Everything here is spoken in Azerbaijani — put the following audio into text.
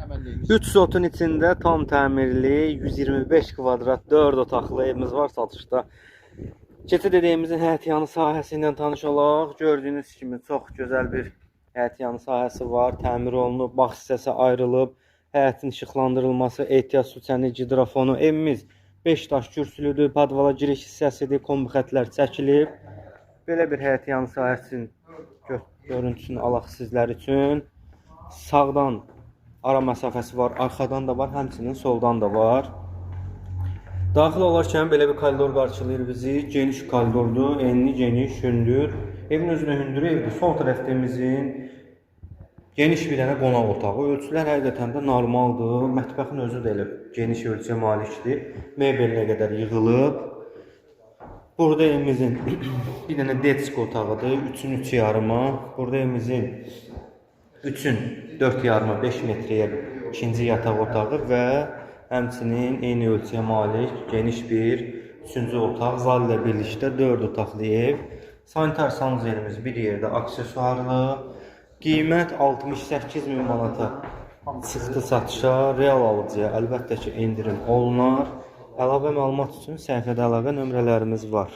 3 sotun içində tam təmirli 125 kvadrat 4 otaqlı evimiz var satışda. Keçid edəyimizin həyətyanı sahəsi ilə tanış olaq. Gördüyünüz kimi çox gözəl bir həyətyanı sahəsi var. Təmir olunub, bağ hissəsi ayrılıb, həyətin işıqlandırılması, ehtiyat su çəni, gidrofonu. Evimiz 5 daş kürsülüdür, podvala giriş hissəsidir, kombi xətlər çəkilib. Belə bir həyətyanı sahəsinin görüntüsünü alaq sizlər üçün. Sağdan ara məsafəsi var, arxadan da var, həmçinin soldan da var. Daxil olarkən belə bir koridor qarşılayır bizi. Geniş koridordur, enli, geniş, hündür. Evin özünə hündür evdir. Sol tərəfdə evimizin geniş bir dənə qonaq otağı. Ölçülər həqiqətən də normaldır. Mətbəxin özü də elə geniş ölçüyə malikdir. Mebelinə qədər yığılıb. Burada evimizin bir dənə detsk otağıdır. 3-ün 3 yarıma. Burada evimizin 3-ün 4 yarıma 5 metrəyə ikinci yataq otağı və həmçinin eyni ölçüyə malik geniş bir üçüncü otaq, zal ilə birlikdə 4 otaqlı ev. Sanitar sanuzelimiz bir yerdə aksesuarlı. Qiymət 68 min manata çıxdı satışa, real alıcıya əlbəttə ki endirim olunar. Əlavə məlumat üçün səhifədə əlaqə nömrələrimiz var.